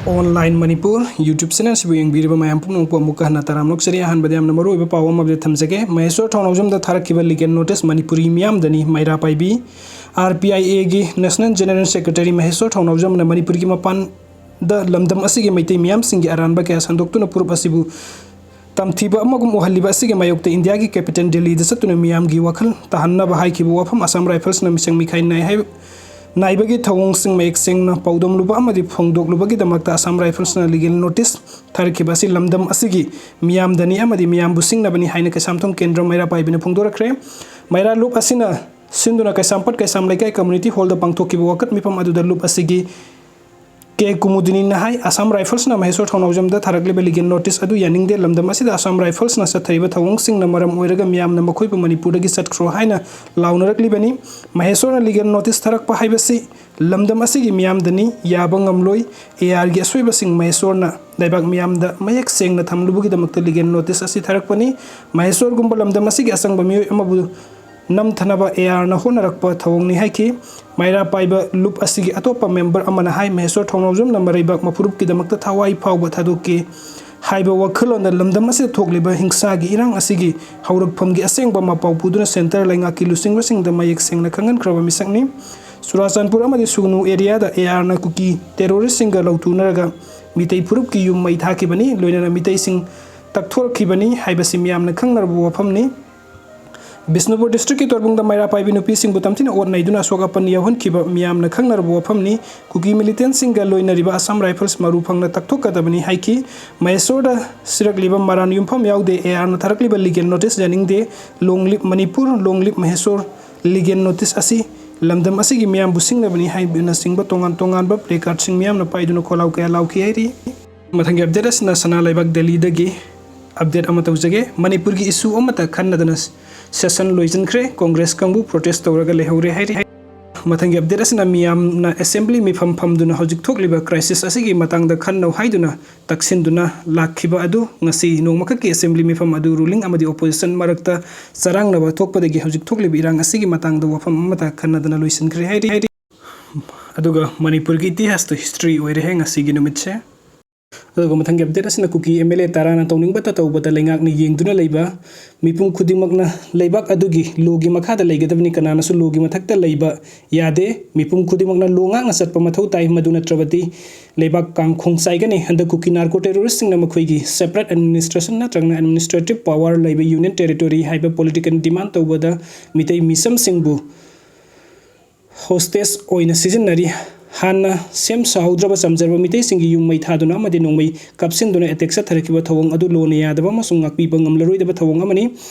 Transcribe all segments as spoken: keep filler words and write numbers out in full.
Online Manipur YouTube channel ꯑꯁꯤꯕꯨ ꯌꯦꯡꯕꯤꯔꯤꯕ ꯃꯌꯥꯝ ꯄꯨꯝꯅꯃꯛꯄꯨ ꯑꯃꯨꯛꯀ ꯍꯟꯅ ꯇꯔꯥꯝꯅ ꯑꯣꯛꯆꯔꯤ꯫ ꯑꯍꯥꯟꯕꯗ ꯌꯥꯝꯅ ꯃꯔꯨꯑꯣꯏꯕ ꯄꯥꯎ ꯑꯃ update ꯊꯝꯖꯒꯦ꯫ ꯃꯍꯦꯁ꯭ꯋꯔ ꯊꯧꯅꯥꯎꯖꯝꯗ ꯊꯥꯔꯛꯈꯤꯕ legal notice ꯃꯅꯤꯄꯨꯔꯤ ꯃꯤꯌꯥꯝꯗꯅꯤ ꯃꯩꯔꯥ ꯄꯥꯏꯕꯤ꯫ RPIA ꯒꯤ National General Secretary ꯃꯍꯦꯁ꯭ꯋꯔ ꯊꯧꯅꯥꯎꯖꯝꯅ ꯃꯅꯤꯄꯨꯔꯒꯤ ꯃꯄꯥꯟꯗ ꯂꯝꯗꯝ ꯑꯁꯤꯒꯤ ꯃꯩꯇꯩ ꯃꯤꯌꯥꯝꯁꯤꯡꯒꯤ ꯑꯔꯥꯟꯕ ꯀꯌꯥ ꯁꯟꯗꯣꯛꯇꯨꯅ ꯐꯨꯔꯨꯞ ꯑꯁꯤꯕꯨ ꯇꯝꯊꯤꯕ ꯑꯃꯒꯨꯝ ꯎꯍꯜꯂꯤꯕ ꯑꯁꯤꯒꯤ ꯃꯥꯌꯣꯛꯇ ꯏꯟꯗꯤꯌꯥꯒꯤ capital ꯗꯤꯜꯂꯤꯗ ꯆꯠꯇꯨꯅ ꯃꯤꯌꯥꯝꯒꯤ ꯋꯥꯈꯜ ꯇꯥꯍꯟꯅꯕ ꯍꯥꯏꯈꯤꯕ ꯋꯥꯐꯝ ꯑꯁꯥꯝ ꯔꯥꯏꯐꯜꯁꯅ ꯃꯤꯆꯪ ꯃꯤꯈꯥꯏ ꯅꯥꯏ ꯍꯥꯏꯕ, ꯅꯥꯏꯕꯒꯤ ꯊꯧꯑꯣꯡꯁꯤꯡ ꯃꯌꯦꯛ ꯁꯦꯡꯅ ꯄꯥꯎꯗꯝꯂꯨꯕ ꯑꯃꯗꯤ ꯐꯣꯡꯗꯣꯛꯂꯨꯕꯒꯤꯗꯃꯛꯇ ꯑꯁꯥꯝ ꯔꯥꯏꯐꯜꯁꯅ legal notice ꯊꯥꯔꯛꯈꯤꯕ ꯑꯁꯤ ꯂꯝꯗꯝ ꯑꯁꯤꯒꯤ ꯃꯤꯌꯥꯝꯗꯅꯤ ꯑꯃꯗꯤ ꯃꯤꯌꯥꯝꯕꯨ ꯁꯤꯡꯅꯕꯅꯤ ꯍꯥꯏꯅ ꯀꯩꯁꯥꯝꯊꯣꯡ ꯀꯦꯟꯗ꯭ꯔ ꯃꯩꯔꯥ ꯄꯥꯏꯕꯤꯅ ꯐꯣꯡꯗꯣꯔꯛꯈ꯭ꯔꯦ꯫ ꯃꯩꯔꯥ ꯂꯨꯞ ꯑꯁꯤꯅ ꯁꯤꯟꯗꯨꯅ ꯀꯩꯁꯥꯝꯄꯥꯠ ꯀꯩꯁꯥꯝ ꯂꯩꯀꯥꯏ community hall ꯗ ꯄꯥꯡꯊꯣꯛꯈꯤꯕ ꯋꯥꯀꯠ ꯃꯤꯐꯝ ꯑꯗꯨꯗ ꯂꯨꯞ ꯑꯁꯤꯒꯤ ꯀꯦ ꯀꯨꯃꯨꯗꯤꯅꯤꯅ ꯍꯥꯏ, ꯑꯁꯥꯝ ꯔꯥꯏꯐꯜꯁꯅ ꯃꯍꯦꯁ꯭ꯋꯔ ꯊꯧꯅꯥꯎꯖꯝꯗ ꯊꯥꯔꯛꯂꯤꯕ legal notice ꯑꯗꯨ ꯌꯥꯅꯤꯡꯗꯦ꯫ ꯂꯝꯗꯝ ꯑꯁꯤꯗ ꯑꯁꯥꯝ ꯔꯥꯏꯐꯜꯁꯅ ꯆꯠꯊꯔꯤꯕ ꯊꯧꯑꯣꯡꯁꯤꯡꯅ ꯃꯔꯝ ꯑꯣꯏꯔꯒ ꯃꯤꯌꯥꯝꯅ ꯃꯈꯣꯏꯕꯨ ꯃꯅꯤꯄꯨꯔꯗꯒꯤ ꯆꯠꯈ꯭ꯔꯣ ꯍꯥꯏꯅ ꯂꯥꯎꯅꯔꯛꯂꯤꯕꯅꯤ꯫ ꯃꯍꯦꯁ꯭ꯋꯔꯅ legal notice ꯊꯥꯔꯛꯄ ꯍꯥꯏꯕꯁꯤ ꯂꯝꯗꯝ ꯑꯁꯤꯒꯤ ꯃꯤꯌꯥꯝꯗꯅꯤ, ꯌꯥꯕ ꯉꯝꯂꯣꯏ꯫ AR ꯒꯤ ꯑꯁꯣꯏꯕꯁꯤꯡ ꯃꯍꯦꯁ꯭ꯋꯔꯅ ꯂꯩꯕꯥꯛ ꯃꯤꯌꯥꯝꯗ ꯃꯌꯦꯛ ꯁꯦꯡꯅ ꯊꯝꯂꯨꯕꯒꯤꯗꯃꯛꯇ legal notice ꯑꯁꯤ ꯊꯥꯔꯛꯄꯅꯤ꯫ ꯃꯍꯦꯁ꯭ꯋꯔꯒꯨꯝꯕ ꯂꯝꯗꯝ ꯑꯁꯤꯒꯤ ꯑꯆꯪꯕ ꯃꯤꯑꯣꯏ ꯑꯃꯕꯨ ꯅꯝꯊꯅꯕ AR ꯅ ꯍꯣꯠꯅꯔꯛꯄ ꯊꯧꯑꯣꯡꯅꯤ ꯍꯥꯏꯈꯤ꯫ ꯃꯩꯔꯥ ꯄꯥꯏꯕ ꯂꯨꯞ ꯑꯁꯤꯒꯤ ꯑꯇꯣꯞꯄ member ꯑꯃꯅ ꯍꯥꯏ, ꯃꯍꯦꯁ꯭ꯋꯔ ꯊꯧꯅꯥꯎꯖꯝꯅ ꯃꯔꯩꯕꯥꯛ ꯃꯐꯨꯔꯨꯞꯀꯤꯗꯃꯛꯇ ꯊꯋꯥꯏ ꯐꯥꯎꯕ ꯊꯥꯗꯣꯛꯀꯦ ꯍꯥꯏꯕ ꯋꯥꯈꯜꯂꯣꯟꯅ ꯂꯝꯗꯝ ꯑꯁꯤꯗ ꯊꯣꯛꯂꯤꯕ ꯍꯤꯡꯁꯥꯒꯤ ꯏꯔꯥꯡ ꯑꯁꯤꯒꯤ ꯍꯧꯔꯛꯐꯝꯒꯤ ꯑꯁꯦꯡꯕ ꯃꯄꯥꯎ ꯄꯨꯗꯨꯅ centre ꯂꯩꯉꯥꯛꯀꯤ ꯂꯨꯆꯤꯡꯕꯁꯤꯡꯗ ꯃꯌꯦꯛ ꯁꯦꯡꯅ ꯈꯪꯍꯟꯈ꯭ꯔꯕ ꯃꯤꯁꯛꯅꯤ꯫ ꯆꯨꯔꯥꯆꯥꯟꯄꯨꯔ ꯑꯃꯗꯤ ꯁꯨꯒꯅꯨ area ꯗ AR ꯅ ꯀꯨꯀꯤ terrorist ꯁꯤꯡꯒ ꯂꯧꯊꯣꯛꯅꯔꯒ ꯃꯤꯇꯩ ꯐꯨꯔꯨꯞꯀꯤ ꯌꯨꯝ ꯃꯩ ꯊꯥꯈꯤꯕꯅꯤ, ꯂꯣꯏꯅꯅ ꯃꯤꯇꯩꯁꯤꯡ ꯇꯛꯊꯣꯔꯛꯈꯤꯕꯅꯤ ꯍꯥꯏꯕꯁꯤ ꯃꯤꯌꯥꯝꯅ ꯈꯪꯅꯔꯕ ꯋꯥꯐꯝꯅꯤ꯫ ꯕꯤꯁꯅꯨꯄꯨꯔ district ꯀꯤ ꯇꯣꯔꯕꯨꯡꯗ ꯃꯩꯔꯥ ꯄꯥꯏꯕꯤ ꯅꯨꯄꯤꯁꯤꯡꯕꯨ ꯇꯝꯊꯤꯅ ꯑꯣꯠ ꯅꯩꯗꯨꯅ ꯑꯁꯣꯛ ꯑꯄꯟ ꯌꯥꯎꯍꯟꯈꯤꯕ ꯃꯤꯌꯥꯝꯅ ꯈꯪꯅꯔꯕ ꯋꯥꯐꯝꯅꯤ꯫ ꯀꯨꯀꯤ militant ꯁꯤꯡꯒ ꯂꯣꯏꯅꯔꯤꯕ ꯑꯁꯥꯝ ꯔꯥꯏꯐꯜꯁ ꯃꯔꯨ ꯐꯪꯅ ꯇꯛꯊꯣꯛꯀꯗꯕꯅꯤ ꯍꯥꯏꯈꯤ꯫ ꯃꯍꯦꯁ꯭ꯋꯔꯗ ꯁꯤꯔꯛꯂꯤꯕ ꯃꯔꯥꯟ ꯌꯨꯝꯐꯝ ꯌꯥꯎꯗꯦ꯫ AR ꯅ ꯊꯥꯔꯛꯂꯤꯕ legal notice ꯌꯥꯅꯤꯡꯗꯦ꯫ Long live Manipur, long live ꯃꯍꯦꯁ꯭ꯋꯔ꯫ Legal notice ꯑꯁꯤ ꯂꯝꯗꯝ ꯑꯁꯤꯒꯤ ꯃꯤꯌꯥꯝꯕꯨ ꯁꯤꯡꯅꯕꯅꯤ ꯍꯥꯏꯕꯅꯆꯤꯡꯕ ꯇꯣꯉꯥꯟ ꯇꯣꯉꯥꯟꯕ placard ꯁꯤꯡ ꯃꯤꯌꯥꯝꯅ ꯄꯥꯏꯗꯨꯅ ꯈꯣꯜꯂꯥꯎ ꯀꯌꯥ ꯂꯥꯎꯈꯤ ꯍꯥꯏꯔꯤ꯫ ꯃꯊꯪꯒꯤ update ꯑꯁꯤꯅ ꯁꯅꯥ ꯂꯩꯕꯥꯛ ꯗꯦꯜꯂꯤꯗꯒꯤ update ꯑꯃ ꯇꯧꯖꯒꯦ꯫ ꯃꯅꯤꯄꯨꯔꯒꯤ issue ꯑꯃꯠꯇ ꯈꯟꯅꯗꯅ session ꯂꯣꯏꯁꯤꯟꯈ꯭ꯔꯦ꯫ Congress ꯀꯥꯡꯕꯨ protest ꯇꯧꯔꯒ ꯂꯩꯍꯧꯔꯦ ꯍꯥꯏꯔꯤ꯫ ꯃꯊꯪꯒꯤ update ꯑꯁꯤꯅ ꯃꯤꯌꯥꯝꯅ assembly ꯃꯤꯐꯝ ꯐꯝꯗꯨꯅ ꯍꯧꯖꯤꯛ ꯊꯣꯛꯂꯤꯕ crisis ꯑꯁꯤꯒꯤ ꯃꯇꯥꯡꯗ ꯈꯟꯅꯧ ꯍꯥꯏꯗꯨꯅ ꯇꯛꯁꯤꯟꯗꯨꯅ ꯂꯥꯛꯈꯤꯕ ꯑꯗꯨ ꯉꯁꯤ ꯅꯣꯡꯃꯈꯛꯀꯤ assembly ꯃꯤꯐꯝ ꯑꯗꯨ ruling ꯑꯃꯗꯤ opposition ꯃꯔꯛꯇ ꯆꯔꯥꯡꯅꯕ ꯊꯣꯛꯄꯗꯒꯤ ꯍꯧꯖꯤꯛ ꯊꯣꯛꯂꯤꯕ ꯏꯔꯥꯡ ꯑꯁꯤꯒꯤ ꯃꯇꯥꯡꯗ ꯋꯥꯐꯝ ꯑꯃꯠꯇ ꯈꯟꯅꯗꯅ ꯂꯣꯏꯁꯤꯟꯈ꯭ꯔꯦ ꯍꯥꯏꯔꯤ꯫ ꯑꯗꯨꯒ ꯃꯅꯤꯄꯨꯔꯒꯤ ꯏꯇꯤꯍꯥꯁꯇ ꯍꯤꯁꯇ꯭ꯔꯤ ꯑꯣꯏꯔꯦ ꯉꯁꯤꯒꯤ ꯅꯨꯃꯤꯠꯁꯦ꯫ ꯑꯗꯨꯒ ꯃꯊꯪꯒꯤ ꯑꯞꯗꯦꯠ ꯑꯁꯤꯅ ꯀꯨꯀꯤ ꯑꯦꯝ ꯑꯦꯜ ꯑꯦ ꯇꯔꯥꯅ ꯇꯧꯅꯤꯡꯕꯇ ꯇꯧꯕꯗ ꯂꯩꯉꯥꯛꯅ ꯌꯦꯡꯗꯨꯅ ꯂꯩꯕ, ꯃꯤꯄꯨꯝ ꯈꯨꯗꯤꯡꯃꯛꯅ ꯂꯩꯕꯥꯛ ꯑꯗꯨꯒꯤ ꯂꯣꯒꯤ ꯃꯈꯥꯗ ꯂꯩꯒꯗꯕꯅꯤ, ꯀꯅꯥꯅꯁꯨ ꯂꯣꯒꯤ ꯃꯊꯛꯇ ꯂꯩꯕ ꯌꯥꯗꯦ꯫ ꯃꯤꯄꯨꯝ ꯈꯨꯗꯤꯡꯃꯛꯅ ꯂꯣ ꯉꯥꯛꯅ ꯆꯠꯄ ꯃꯊꯧ ꯇꯥꯏ, ꯃꯗꯨ ꯅꯠꯇ꯭ꯔꯕꯗꯤ ꯂꯩꯕꯥꯛ ꯀꯥꯡꯈꯣꯡ ꯆꯥꯏꯒꯅꯤ꯫ ꯍꯟꯗꯛ ꯀꯨꯀꯤ ꯅꯥꯔꯀꯣ ꯇꯦꯔꯣꯔꯤꯁꯁꯤꯡꯅ ꯃꯈꯣꯏꯒꯤ separate administration ꯅꯠꯇ꯭ꯔꯒꯅ administrative power ꯂꯩꯕ union territory ꯍꯥꯏꯕ political demand ꯇꯧꯕꯗ ꯃꯤꯇꯩ ꯃꯤꯆꯝꯁꯤꯡꯕꯨ hostage ꯑꯣꯏꯅ ꯁꯤꯖꯤꯟꯅꯔꯤ꯫ ꯍꯥꯟꯅ ꯁꯦꯝ ꯁꯥꯍꯧꯗ꯭ꯔꯕ ꯆꯝꯖꯔꯕ ꯃꯤꯇꯩꯁꯤꯡꯒꯤ ꯌꯨꯝ ꯃꯩ ꯊꯥꯗꯨꯅ ꯑꯃꯗꯤ ꯅꯣꯡꯃꯩ ꯀꯥꯞꯁꯤꯟꯗꯨꯅ attack ꯆꯠꯊꯔꯛꯈꯤꯕ ꯊꯧꯑꯣꯡ ꯑꯗꯨ ꯂꯣꯅ ꯌꯥꯗꯕ ꯑꯃꯁꯨꯡ ꯉꯥꯛꯄꯤꯕ ꯉꯝꯂꯔꯣꯏꯗꯕ ꯊꯧꯑꯣꯡ ꯑꯃꯅꯤ꯫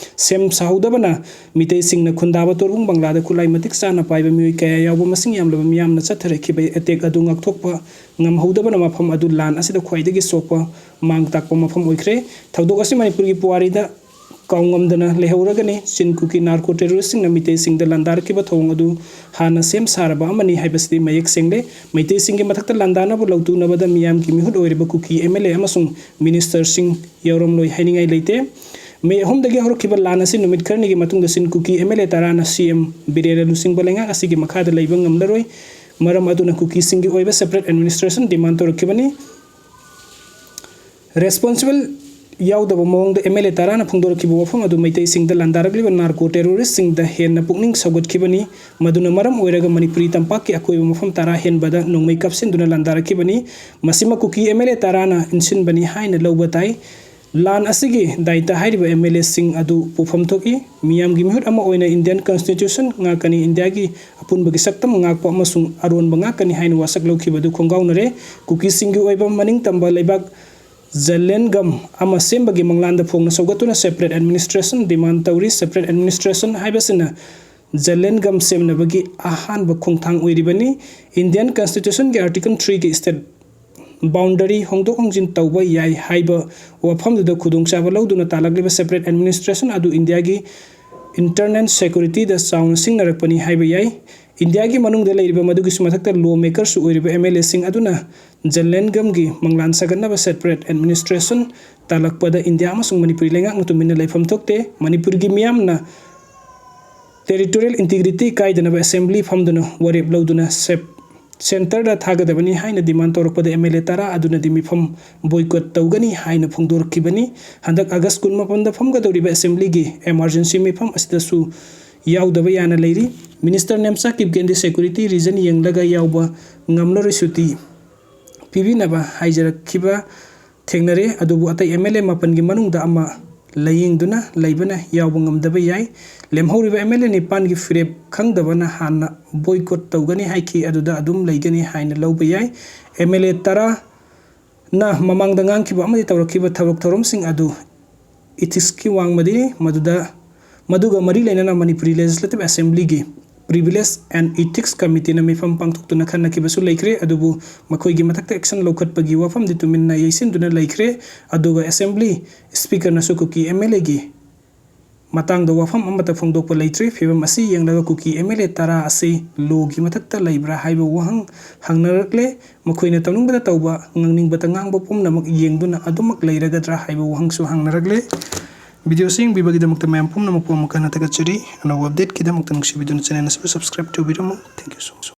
ꯁꯦꯝ ꯁꯥꯍꯧꯗꯕꯅ ꯃꯤꯇꯩꯁꯤꯡꯅ ꯈꯨꯟꯗꯥꯕ ꯇꯣꯔꯕꯨꯡ ꯕꯪꯂꯥꯗ ꯈꯨꯠꯂꯥꯏ ꯃꯇꯤꯛ ꯆꯥꯅ ꯄꯥꯏꯕ ꯃꯤꯑꯣꯏ ꯀꯌꯥ ꯌꯥꯎꯕ ꯃꯁꯤꯡ ꯌꯥꯝꯂꯕ ꯃꯤꯌꯥꯝꯅ ꯆꯠꯊꯔꯛꯈꯤꯕ attack ꯑꯗꯨ ꯉꯥꯛꯊꯣꯛꯄ ꯉꯝꯍꯧꯗꯕꯅ ꯃꯐꯝ ꯑꯗꯨ ꯂꯥꯟ ꯑꯁꯤꯗ ꯈ꯭ꯋꯥꯏꯗꯒꯤ ꯁꯣꯛꯄ ꯃꯥꯡ ꯇꯥꯛꯄ ꯃꯐꯝ ꯑꯣꯏꯈ꯭ꯔꯦ꯫ ꯊꯧꯗꯣꯛ ꯑꯁꯤ ꯃꯅꯤꯄꯨꯔꯒꯤ ꯄꯨꯋꯥꯔꯤꯗ ꯀꯥꯎꯉꯝꯗꯅ ꯂꯩꯍꯧꯔꯒꯅꯤ꯫ ꯆꯤꯟ ꯀꯨꯀꯤ ꯅꯥꯔꯀꯣ ꯇꯦꯔꯣꯔꯤꯁꯁꯤꯡꯅ ꯃꯤꯇꯩꯁꯤꯡꯗ ꯂꯥꯟꯗꯥꯔꯛꯈꯤꯕ ꯊꯧꯑꯣꯡ ꯑꯗꯨ ꯍꯥꯟꯅ ꯁꯦꯝ ꯁꯥꯔꯕ ꯑꯃꯅꯤ ꯍꯥꯏꯕꯁꯤꯗꯤ ꯃꯌꯦꯛ ꯁꯦꯡꯂꯦ꯫ ꯃꯩꯇꯩꯁꯤꯡꯒꯤ ꯃꯊꯛꯇ ꯂꯥꯟꯗꯥꯅꯕ ꯂꯧꯇꯨꯅꯕꯗ ꯃꯤꯌꯥꯝꯒꯤ ꯃꯤꯍꯨꯠ ꯑꯣꯏꯔꯤꯕ ꯀꯨꯀꯤ ꯑꯦꯝ ꯑꯦꯜ ꯑꯦ ꯑꯃꯁꯨꯡ ꯃꯤꯅꯤꯁꯇꯔꯁꯤꯡ ꯌꯥꯎꯔꯝꯂꯣꯏ ꯍꯥꯏꯅꯤꯡꯉꯥꯏ ꯂꯩꯇꯦ꯫ ꯃꯦ ꯑꯍꯨꯝꯗꯒꯤ ꯍꯧꯔꯛꯈꯤꯕ ꯂꯥꯟ ꯑꯁꯤ ꯅꯨꯃꯤꯠ ꯈꯔꯅꯤꯒꯤ ꯃꯇꯨꯡꯗ ꯆꯤꯟ ꯀꯨꯀꯤ ꯑꯦꯝ ꯑꯦꯜ ꯑꯦ ꯇꯔꯥꯅ ꯁꯤ ꯑꯦꯝ ꯕꯤꯔꯦꯟꯅ ꯂꯨꯆꯤꯡꯕ ꯂꯩꯉꯥꯛ ꯑꯁꯤꯒꯤ ꯃꯈꯥꯗ ꯂꯩꯕ ꯉꯝꯂꯔꯣꯏ꯫ ꯃꯔꯝ ꯑꯗꯨꯅ ꯀꯨꯀꯤꯁꯤꯡꯒꯤ ꯑꯣꯏꯕ separate administration demand ꯇꯧꯔꯛꯈꯤꯕꯅꯤ꯫ Responsible ꯌꯥꯎꯗꯕ ꯃꯑꯣꯡꯗ ꯑꯦꯝ ꯑꯦꯜ ꯑꯦ ꯇꯔꯥꯅ ꯐꯣꯡꯗꯣꯔꯛꯈꯤꯕ ꯋꯥꯐꯝ ꯑꯗꯨ ꯃꯩꯇꯩꯁꯤꯡꯗ ꯂꯥꯟꯗꯥꯔꯛꯂꯤꯕ ꯅꯥꯔꯀꯣ ꯇꯦꯔꯣꯔꯤꯁꯁꯤꯡꯗ ꯍꯦꯟꯅ ꯄꯨꯛꯅꯤꯡ ꯁꯧꯒꯠꯈꯤꯕꯅꯤ꯫ ꯃꯗꯨꯅ ꯃꯔꯝ ꯑꯣꯏꯔꯒ ꯃꯅꯤꯄꯨꯔꯤ ꯇꯝꯄꯥꯛꯀꯤ ꯑꯀꯣꯏꯕ ꯃꯐꯝ ꯇꯔꯥ ꯍꯦꯟꯕꯗ ꯅꯣꯡꯃꯩ ꯀꯥꯞꯁꯤꯟꯗꯨꯅ ꯂꯥꯟꯗꯥꯔꯛꯈꯤꯕꯅꯤ꯫ ꯃꯁꯤꯃꯛ ꯀꯨꯀꯤ ꯑꯦꯝ ꯑꯦꯜ ꯑꯦ ꯇꯔꯥꯅ ꯏꯟꯁꯤꯟꯕꯅꯤ ꯍꯥꯏꯅ ꯂꯧꯕ ꯇꯥꯏ꯫ ꯂꯥꯟ ꯑꯁꯤꯒꯤ ꯗꯥꯏꯇ ꯍꯥꯏꯔꯤꯕ ꯑꯦꯝ ꯑꯦꯜ ꯑꯦꯁꯤꯡ ꯑꯗꯨ ꯄꯨꯐꯝ ꯊꯣꯛꯏ꯫ ꯃꯤꯌꯥꯝꯒꯤ ꯃꯤꯍꯨꯠ ꯑꯃ ꯑꯣꯏꯅ ꯏꯟꯗꯤꯌꯥꯟ ꯀꯟꯁꯇꯤꯇ꯭ꯌꯨꯁꯟ ꯉꯥꯛꯀꯅꯤ, ꯏꯟꯗꯤꯌꯥꯒꯤ ꯑꯄꯨꯟꯕꯒꯤ ꯁꯛꯇꯝ ꯉꯥꯛꯄ ꯑꯃꯁꯨꯡ ꯑꯔꯣꯟꯕ ꯉꯥꯛꯀꯅꯤ ꯍꯥꯏꯅ ꯋꯥꯁꯛ ꯂꯧꯈꯤꯕꯗꯨ ꯈꯣꯡꯒꯥꯎꯅꯔꯦ꯫ ꯀꯨꯀꯤꯁꯤꯡꯒꯤ ꯑꯣꯏꯕ ꯃꯅꯤꯡ ꯇꯝꯕ ꯂꯩꯕꯥꯛ ꯖꯂꯦꯟꯒꯝ ꯑꯃ ꯁꯦꯝꯕꯒꯤ ꯃꯪꯂꯥꯟꯗ ꯐꯣꯡꯅ ꯁꯧꯒꯠꯇꯨꯅ separate administration demand ꯇꯧꯔꯤ꯫ Separate administration ꯍꯥꯏꯕꯁꯤꯅ ꯖꯂꯦꯟꯒꯝ ꯁꯦꯝꯅꯕꯒꯤ ꯑꯍꯥꯟꯕ ꯈꯣꯡꯊꯥꯡ ꯑꯣꯏꯔꯤꯕꯅꯤ꯫ ꯏꯟꯗꯤꯌꯥꯟ ꯀꯟꯁꯇꯤꯇ꯭ꯌꯨꯁꯟꯒꯤ ꯑꯥꯔꯇꯤꯀꯜ ꯊ꯭ꯔꯤꯒꯤ state boundary ꯍꯣꯡꯗꯣꯛ ꯍꯣꯡꯖꯤꯟ ꯇꯧꯕ ꯌꯥꯏ ꯍꯥꯏꯕ ꯋꯥꯐꯝꯗꯨꯗ ꯈꯨꯗꯣꯡꯆꯥꯕ ꯂꯧꯗꯨꯅ ꯇꯥꯜꯂꯛꯂꯤꯕ separate administration ꯑꯗꯨ ꯏꯟꯗꯤꯌꯥꯒꯤ internal security ꯗ ꯆꯥꯎꯅ ꯁꯤꯡꯅꯔꯛꯄꯅꯤ ꯍꯥꯏꯕ ꯌꯥꯏ꯫ ꯏꯟꯗꯤꯌꯥꯒꯤ ꯃꯅꯨꯡꯗ ꯂꯩꯔꯤꯕ, ꯃꯗꯨꯒꯤꯁꯨ ꯃꯊꯛꯇ law maker ꯁꯨ ꯑꯣꯏꯔꯤꯕ ꯑꯦꯝ ꯑꯦꯜ ꯑꯦꯁꯤꯡ ꯑꯗꯨꯅ ꯖꯂꯦꯟꯒꯝꯒꯤ ꯃꯪꯂꯥꯟ ꯁꯥꯒꯠꯅꯕ separate administration ꯇꯥꯜꯂꯛꯄꯗ ꯏꯟꯗꯤꯌꯥ ꯑꯃꯁꯨꯡ ꯃꯅꯤꯄꯨꯔꯤ ꯂꯩꯉꯥꯛꯅ ꯇꯨꯃꯤꯟꯅ ꯂꯩꯐꯝ ꯊꯣꯛꯇꯦ꯫ ꯃꯅꯤꯄꯨꯔꯒꯤ ꯃꯤꯌꯥꯝꯅ territorial integrity ꯀꯥꯏꯗꯅꯕ assembly ꯐꯝꯗꯨꯅ ꯋꯥꯔꯦꯞ ꯂꯧꯗꯨꯅ sep-, ꯁꯦꯟꯇꯔꯗ ꯊꯥꯒꯗꯕꯅꯤ ꯍꯥꯏꯅ ꯗꯤꯃꯥꯟ ꯇꯧꯔꯛꯄꯗ ꯑꯦꯝ ꯑꯦꯜ ꯑꯦ ꯇꯔꯥ ꯑꯗꯨꯅꯗꯤ ꯃꯤꯐꯝ ꯕꯣꯏꯀꯣꯠ ꯇꯧꯒꯅꯤ ꯍꯥꯏꯅ ꯐꯣꯡꯗꯣꯔꯛꯈꯤꯕꯅꯤ꯫ ꯍꯟꯗꯛ ꯑꯥꯒꯁ ꯀꯨꯟꯃꯥꯄꯟꯗ ꯐꯝꯒꯗꯧꯔꯤꯕ ꯑꯦꯁꯦꯝꯕ꯭ꯂꯤꯒꯤ ꯏꯃꯥꯔꯖꯦꯟꯁꯤ ꯃꯤꯐꯝ ꯑꯁꯤꯗꯁꯨ ꯌꯥꯎꯗꯕ ꯌꯥꯅ ꯂꯩꯔꯤ꯫ ꯃꯤꯅꯤꯁꯇꯔ ꯅꯦꯝꯆꯥ ꯀꯤꯞꯒꯦꯟꯗꯤ ꯁꯦꯀ꯭ꯌꯨꯔꯤꯇꯤ ꯔꯤꯖꯟ ꯌꯦꯡꯂꯒ ꯌꯥꯎꯕ ꯉꯝꯂꯔꯣꯏ, ꯁꯨꯇꯤ ꯄꯤꯕꯤꯅꯕ ꯍꯥꯏꯖꯔꯛꯈꯤꯕ ꯊꯦꯡꯅꯔꯦ꯫ ꯑꯗꯨꯕꯨ ꯑꯇꯩ ꯑꯦꯝ ꯑꯦꯜ ꯑꯦ ꯃꯥꯄꯟꯒꯤ ꯃꯅꯨꯡꯗ ꯑꯃ ꯂꯥꯏꯌꯦꯡꯗꯨꯅ ꯂꯩꯕꯅ ꯌꯥꯎꯕ ꯉꯝꯗꯕ ꯌꯥꯏ꯫ ꯂꯦꯝꯍꯧꯔꯤꯕ ꯑꯦꯝ ꯑꯦꯜ ꯑꯦ ꯅꯤꯄꯥꯟꯒꯤ ꯐꯤꯔꯦꯞ ꯈꯪꯗꯕꯅ ꯍꯥꯟꯅ ꯕꯣꯏꯀꯣꯠ ꯇꯧꯒꯅꯤ ꯍꯥꯏꯈꯤ, ꯑꯗꯨꯗ ꯑꯗꯨꯝ ꯂꯩꯒꯅꯤ ꯍꯥꯏꯅ ꯂꯧꯕ ꯌꯥꯏ꯫ ꯑꯦꯝ ꯑꯦꯜ ꯑꯦ ꯇꯔꯥꯅ ꯃꯃꯥꯡꯗ ꯉꯥꯡꯈꯤꯕ ꯑꯃꯗꯤ ꯇꯧꯔꯛꯈꯤꯕ ꯊꯕꯛ ꯊꯧꯔꯝꯁꯤꯡ ꯑꯗꯨ ꯏꯊꯤꯛꯁꯀꯤ ꯋꯥꯡꯃꯗꯤ ꯃꯗꯨꯗ ꯃꯗꯨꯒ ꯃꯔꯤ ꯂꯩꯅꯅ ꯃꯅꯤꯄꯨꯔꯤ ꯂꯦꯖꯤꯁꯂꯦꯇꯤꯚ ꯑꯦꯁꯦꯝꯕ꯭ꯂꯤꯒꯤ ꯄ꯭ꯔꯤꯚꯤꯂꯦꯖ ꯑꯦꯟ ꯏꯊꯤꯛꯁ ꯀꯃꯤꯇꯤꯅ ꯃꯤꯐꯝ ꯄꯥꯡꯊꯣꯛꯇꯨꯅ ꯈꯟꯅꯈꯤꯕꯁꯨ ꯂꯩꯈ꯭ꯔꯦ꯫ ꯑꯗꯨꯕꯨ ꯃꯈꯣꯏꯒꯤ ꯃꯊꯛꯇ ꯑꯦꯛꯁꯟ ꯂꯧꯈꯠꯄꯒꯤ ꯋꯥꯐꯝꯗꯤ ꯇꯨꯃꯤꯟꯅ ꯌꯩꯁꯤꯟꯗꯨꯅ ꯂꯩꯈ꯭ꯔꯦ꯫ ꯑꯗꯨꯒ ꯑꯦꯁꯦꯝꯕ꯭ꯂꯤ ꯁ꯭ꯄꯤꯀꯔꯅꯁꯨ ꯀꯨꯀꯤ ꯑꯦꯝ ꯑꯦꯜ ꯑꯦꯒꯤ ꯃꯇꯥꯡꯗ ꯋꯥꯐꯝ ꯑꯃꯠꯇ ꯐꯣꯡꯗꯣꯛꯄ ꯂꯩꯇ꯭ꯔꯤ꯫ ꯐꯤꯕꯝ ꯑꯁꯤ ꯌꯦꯡꯂꯒ ꯀꯨꯀꯤ ꯑꯦꯝ ꯑꯦꯜ ꯑꯦ ꯇꯔꯥ ꯑꯁꯤ ꯂꯣꯒꯤ ꯃꯊꯛꯇ ꯂꯩꯕ꯭ꯔꯥ ꯍꯥꯏꯕ ꯋꯥꯍꯪ ꯍꯪꯅꯔꯛꯂꯦ꯫ ꯃꯈꯣꯏꯅ ꯇꯧꯅꯤꯡꯕꯗ ꯇꯧꯕ, ꯉꯥꯡꯅꯤꯡꯕꯗ ꯉꯥꯡꯕ ꯄꯨꯝꯅꯃꯛ ꯌꯦꯡꯗꯨꯅ ꯑꯗꯨꯃꯛ ꯂꯩꯔꯒꯗ꯭ꯔꯥ ꯍꯥꯏꯕ ꯋꯥꯍꯪꯁꯨ ꯍꯪꯅꯔꯛꯂꯦ꯫ ꯚꯤꯗꯤꯑꯣꯁꯤ ꯌꯦꯡꯕꯤꯕꯒꯤꯗꯃꯛꯇ ꯃꯌꯥꯝ ꯄꯨꯝꯅꯃꯛꯄꯨ ꯑꯃꯨꯛ ꯍꯟꯅ ꯊꯥꯒꯠꯆꯔꯤ꯫ ꯑꯅꯧꯕ ꯑꯞꯗꯦꯠꯀꯤꯗꯃꯛꯇ ꯅꯨꯡꯁꯤꯕꯤꯗꯨꯅ ꯆꯦꯅꯦꯜ ꯑꯁꯤꯕꯨ subscribe ꯇꯧꯕꯤꯔꯝꯃꯨ꯫ Thank you so much.